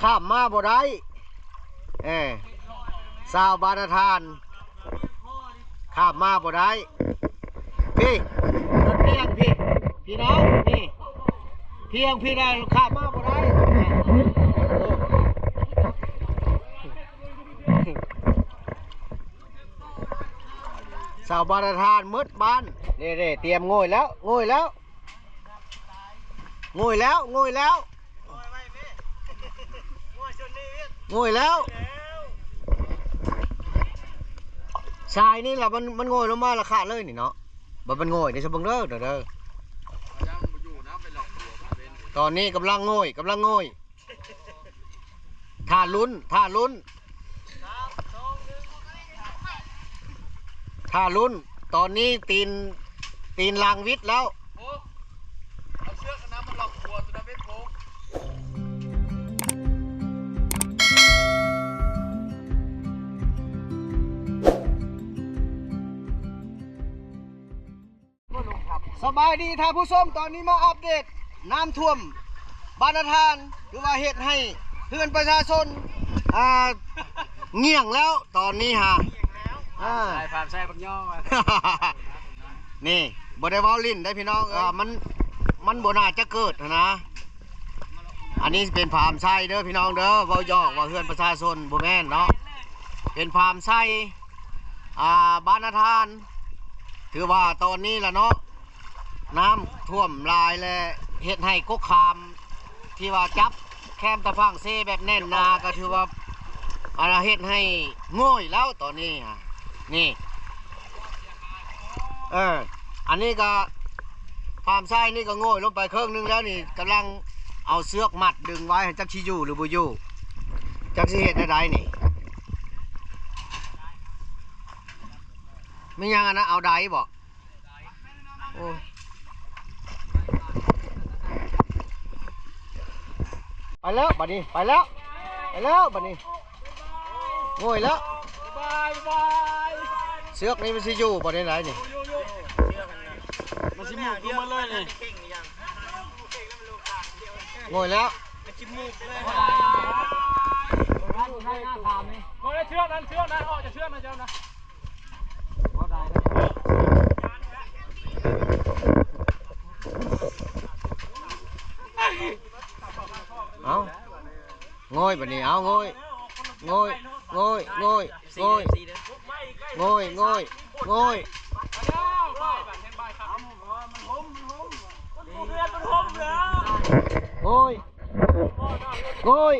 ຂ້າມມາບໍ່ໄດ້. ເອີ ຊາວບ້ານນາທານ ຂ້າມມາບໍ່ໄດ້. ພີ້ ລົດພຽງພີ້ ພີ່ນ້ອງ ນີ້ ພຽງພີ້ໄດ້ ຂ້າມມາບໍ່ໄດ້. ຊາວບ້ານນາທານໝົດບ້ານ ເດ້ໆ ຕຽມໂງ່ຍແລ້ວ ໂງ່ຍແລ້ວ ໂງ່ຍແລ້ວ ໂງ່ຍແລ້ວ ໂງ່ຍແລ້ວ. ຊາຍນີ້ລະ ມັນ ມັນໂງ່ຍລົງມາລະຂາດເລີຍນີ້ເນາະ. ບັດມັນໂງ່ຍເດ້ ຊະເບິ່ງເດີ ເດີ ເດີ. ຕອນນີ້ກຳລັງໂງ່ຍ ກຳລັງໂງ່ຍ. ຖ້າລຸ້ນ ຖ້າລຸ້ນ ຖ້າລຸ້ນ. ຕອນນີ້ຕີນ ຕີນຫຼັງວິດແລ້ວ. ໂອ້ ເອົາເຊືອກອັນນັ້ນມາລັອກຫົວຕົວນັ້ນເວັດໂພ. ສະບາຍດີທ່ານຜູ້ຊົມ, ຕອນນີ້ມາອັບເດດນ້ຳຖ້ວມບ້ານນາທານ ຖືວ່າເຮັດໃຫ້ເຮືອນປະຊາຊົນ ອ່າ ງ່ຽງແລ້ວຕອນນີ້ຫາ ອ່າ ໃສ່ພາບໃສ່ບັກຍໍວ່າ ນີ້ບໍ່ໄດ້ເວົ້າຫຼິ້ນໄດ໋ພີ່ນ້ອງ, ເອີ ມັນ ມັນບໍ່ໜ້າຈະເກີດຫັ້ນນະ. ອັນນີ້ເປັນພາມໄຊເດີພີ່ນ້ອງເດີ, ເວົ້າຢອກວ່າເຮືອນປະຊາຊົນ ບໍ່ແມ່ນເນາະ, ເປັນພາມໄຊ ອ່າ ບ້ານນາທານ. ຖືວ່າຕອນນີ້ລະເນາະ ນ້ຳຖ້ວມຫຼາຍ ແລະ ເຮັດໃຫ້ກົກຂາມທີ່ວ່າຈັບແຄມຕາຝັ່ງເຊແບບແໜ້ນໜາ ກໍຖືວ່າ ອັນ ເຮັດໃຫ້ໂງ່ຍແລ້ວຕອນນີ້ຫາ ນີ້ ເອີ ອັນນີ້ກໍ ພາມໄຊນີ້ກໍໂງ່ຍລົງໄປເຄິ່ງໜຶ່ງແລ້ວນີ້, ກຳລັງເອົາເຊືອກມັດດຶງໄວ້ ຈັກຊິຢູ່ຫຼືບໍ່ຢູ່ ຈັກຊິເຮັດແນວໃດນີ້. ແມ່ນຫຍັງອັນນັ້ນ ເອົາໄດບໍ? ໂອ້ ໄປແລ້ວບັດນີ້ ໄປແລ້ວ ໄປແລ້ວບັດນີ້. ໂອ້ຍ ແລ້ວ ບາຍບາຍ. ເຊືອກນີ້ມັນຊິຢູ່ບໍ່ໄດ້ໃດນີ້? ມັນຊິໝຸບລົງມາເລີຍນີ້. ໂອ້ຍ ແລ້ວ ບໍ່ໄດ້ເຊືອກນັ້ນ ເຊືອກນັ້ນ ອອກຈາກເຊືອກນັ້ນເຈົ້ານະ. ເອົາ ໂງ່ຍບັດນີ້ ເອົາ ໂງ່ຍ ໂງ່ຍ ໂງ່ຍ ໂງ່ຍ ໂງ່ຍ ໂງ່ຍ ໂງ່ຍ ໂງ່ຍ ໂອ້ຍ.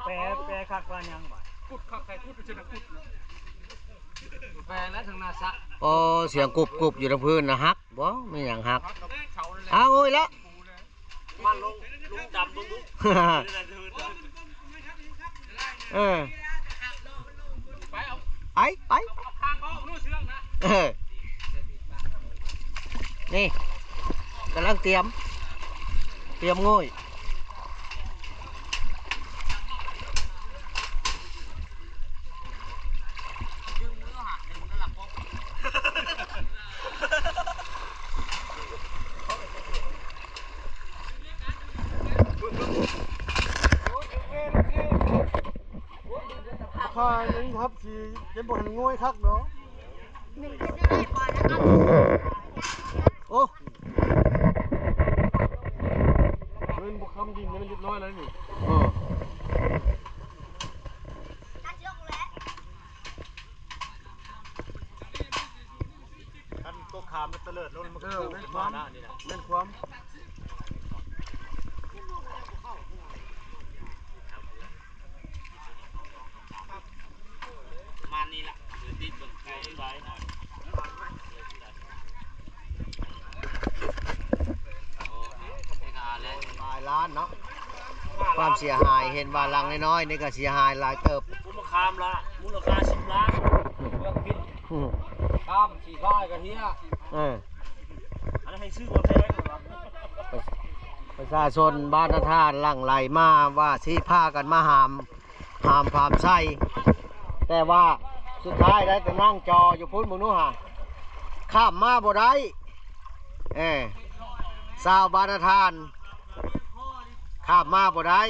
ແປ ແປຄັກວ່າຫຍັງຫວາ? ກຸດຄັກໃສ່ກຸດ ເປັນຈັ່ງໃດກຸດ? ແປແລ້ວທາງໜ້າສະ. ໂອ້ ສຽງກຸບໆຢູ່ທາງພື້ນນະ ຮັກບໍ? ແມ່ນຫຍັງຮັກ? ອ້າວ ໂອ້ຍລະ ມາລົງ ລົງດຳເບິ່ງດູ. ເອີ ໄປ ໄປ ເອົາຄາງອອກ ເອົາເຊືອກນະ. ເອີ ນີ້ກຳລັງຕຽມ ຕຽມໂງ່ຍ. ຂ້າຍັງຮັບຊິເກັບບໍ່ທັນໂງ່ຍຄັກດອກ. ໂອ້ ເງິນບໍ່ຄຳດິນນີ້ມັນຮຽບຮ້ອຍແລ້ວນີ້. ເອີ ຄັນຕົກຂາມແລ້ວຕະເລີດລົງ ມັນກໍ ເອີ ໂຄ້ງຂຶ້ນມານະ ນີ້ນະ ແມ່ນຄວາມ ປະມານນີ້ລະ ຕິດເບິ່ງໄກ ຫຼາຍລ້ານເນາະ ຄວາມເສຍຫາຍ. ເຫັນວ່າຫຼັງນ້ອຍໆນີ້ກໍເສຍຫາຍຫຼາຍເຕີບ. ຕົ້ນມະຂາມລະ ມູນລະຄ່າສິບລ້ານ ເບື້ອງພິນ ອືມ ຕາມຂີ້ຄ້າຍກະເທຍ. ເອີ ອັນນັ້ນໃຫ້ຊື້ບໍ່ແພງ. ປະຊາຊົນບ້ານນາທານຫຼັ່ງໄຫຼມາວ່າຊິພາກັນມາຫາມ ຫາມພາມໄຊ, ແຕ່ວ່າສຸດທ້າຍໄດ້ແຕ່ນັ່ງຈໍຢູ່ພຸ້ນ ເບິ່ງດູຫາ ຂ້າມມາບໍ່ໄດ້. ເອີ ຊາວບາດາທ່ານ ຂ້າມມາບໍ່ໄດ້.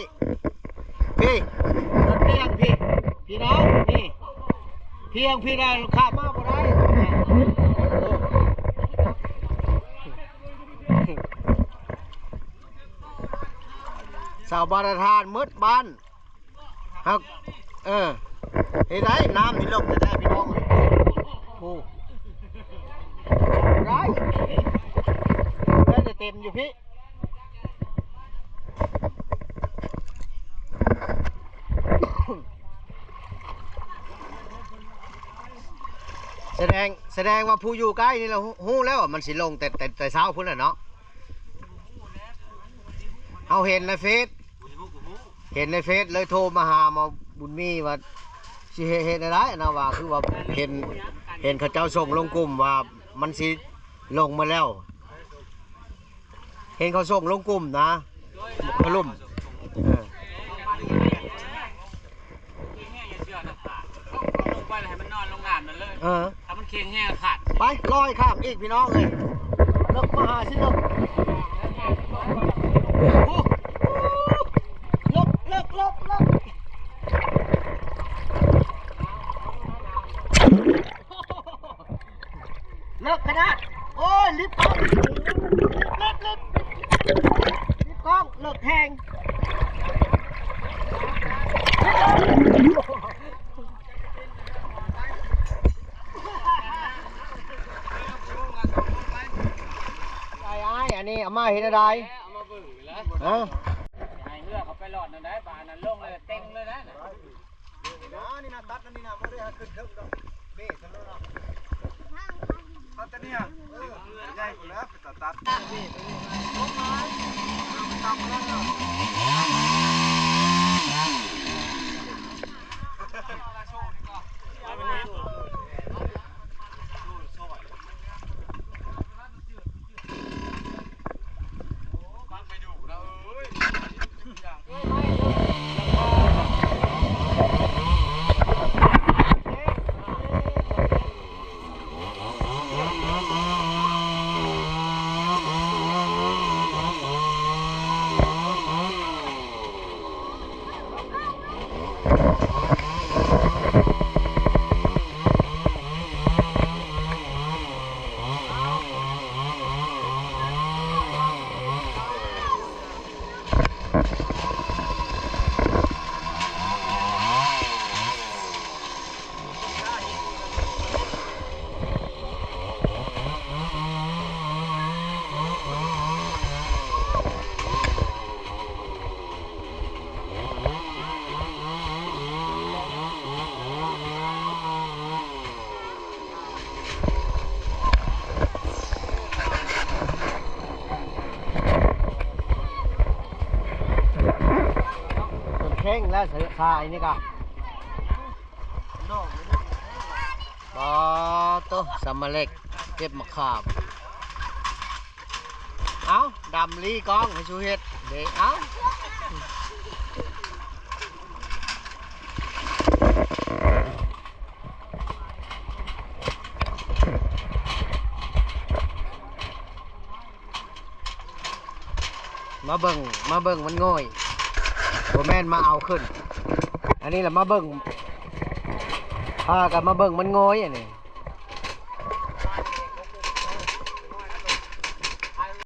ພີ້ ລົດພຽງພີ້ ພີ່ນ້ອງ ນີ້ ພຽງພີ້ນະ ຂ້າມມາບໍ່ໄດ້. ຊາວບາດາທ່ານໝົດບ້ານ. ເຮົາ ເອີ ເຮັດໄດ້ ນ້ຳນີ້ລົງແທ້ໆ ພີ່ນ້ອງເອີຍ. ໂອ້ ໄດ້ ໄດ້ແຕ່ເຕັມຢູ່ພີ້. ສະແດງ ສະແດງວ່າຜູ້ຢູ່ໃກ້ນີ້ລະ ຮູ້ ຮູ້ແລ້ວວ່າມັນຊິລົງແຕ່ ແຕ່ ແຕ່ເຊົ້າພຸ້ນແຫຼະເນາະ. ເຮົາເຫັນໃນເຟສ ເຫັນໃນເຟສເລີຍໂທມາຫາໝໍບຸນມີວ່າ ຊິເຮັດ ເຮັດແນວໃດນະ ວ່າຄືວ່າເຫັນ ເຫັນເຂົາເຈົ້າສົ່ງລົງກຸ່ມວ່າມັນຊິລົງມາແລ້ວ ເຫັນເຂົາສົ່ງລົງກຸ່ມນະ ພະລຸ່ມ ເອີ. ເອີ ຖ້າມັນແຂງແຮງຂາດ ໄປ ລອຍຂ້າມອີກ ພີ່ນ້ອງເອີຍ. ເລິກມະຫາຊິເລິກ ໂອ້ ເລິກ ເລິກ ເລິກ ເລິກ ເລິກຂະໜາດ. ໂອ້ຍ ລິບກ້ອງ ລິບ ລິບ ລິບກ້ອງ ເລິກແຮງ. ອ້າຍ ອ້າຍ ອັນນີ້ເອົາມາເຮັດແນວໃດ? ເອົາມາເບິ່ງນີ້ລະ ຮະ? ໃຫ້ເຮືອເຂົາໄປລອດນັ້ນໄດ້ ບາດນັ້ນລົງແລ້ວເຕັມເລີຍນະ. ນີ້ນະ ນີ້ນະ ຕັດອັນນີ້ນະ ບໍ່ໄດ້ໃຫ້ຂຶ້ນເທິງດອກ ເບ້ຊັ້ນໂລດນະ ຕັດອັນນີ້ ເອີ ໃຫຍ່ພຸ້ນແຫຼະ ເປັນຕາຕັດ ລົງມາ ເອົາໄປຕຳເລີຍນະ. ເຄັ່ງແລ້ວ ສາຍນີ້ກະ ປາໂຕ ສຳມະເລັກ ເກັບມະຂາມ. ເອົ້າ ດຳລີກ້ອງໃຫ້ຊູເຮັດເດ້ ເອົ້າ. ມາເບິ່ງ ມາເບິ່ງມັນໂງ່ຍ ບໍ່ແມ່ນມາເອົາຂຶ້ນ. ອັນນີ້ລະມາເບິ່ງ ພາກັນມາເບິ່ງມັນໂງ່ຍ ອັນນີ້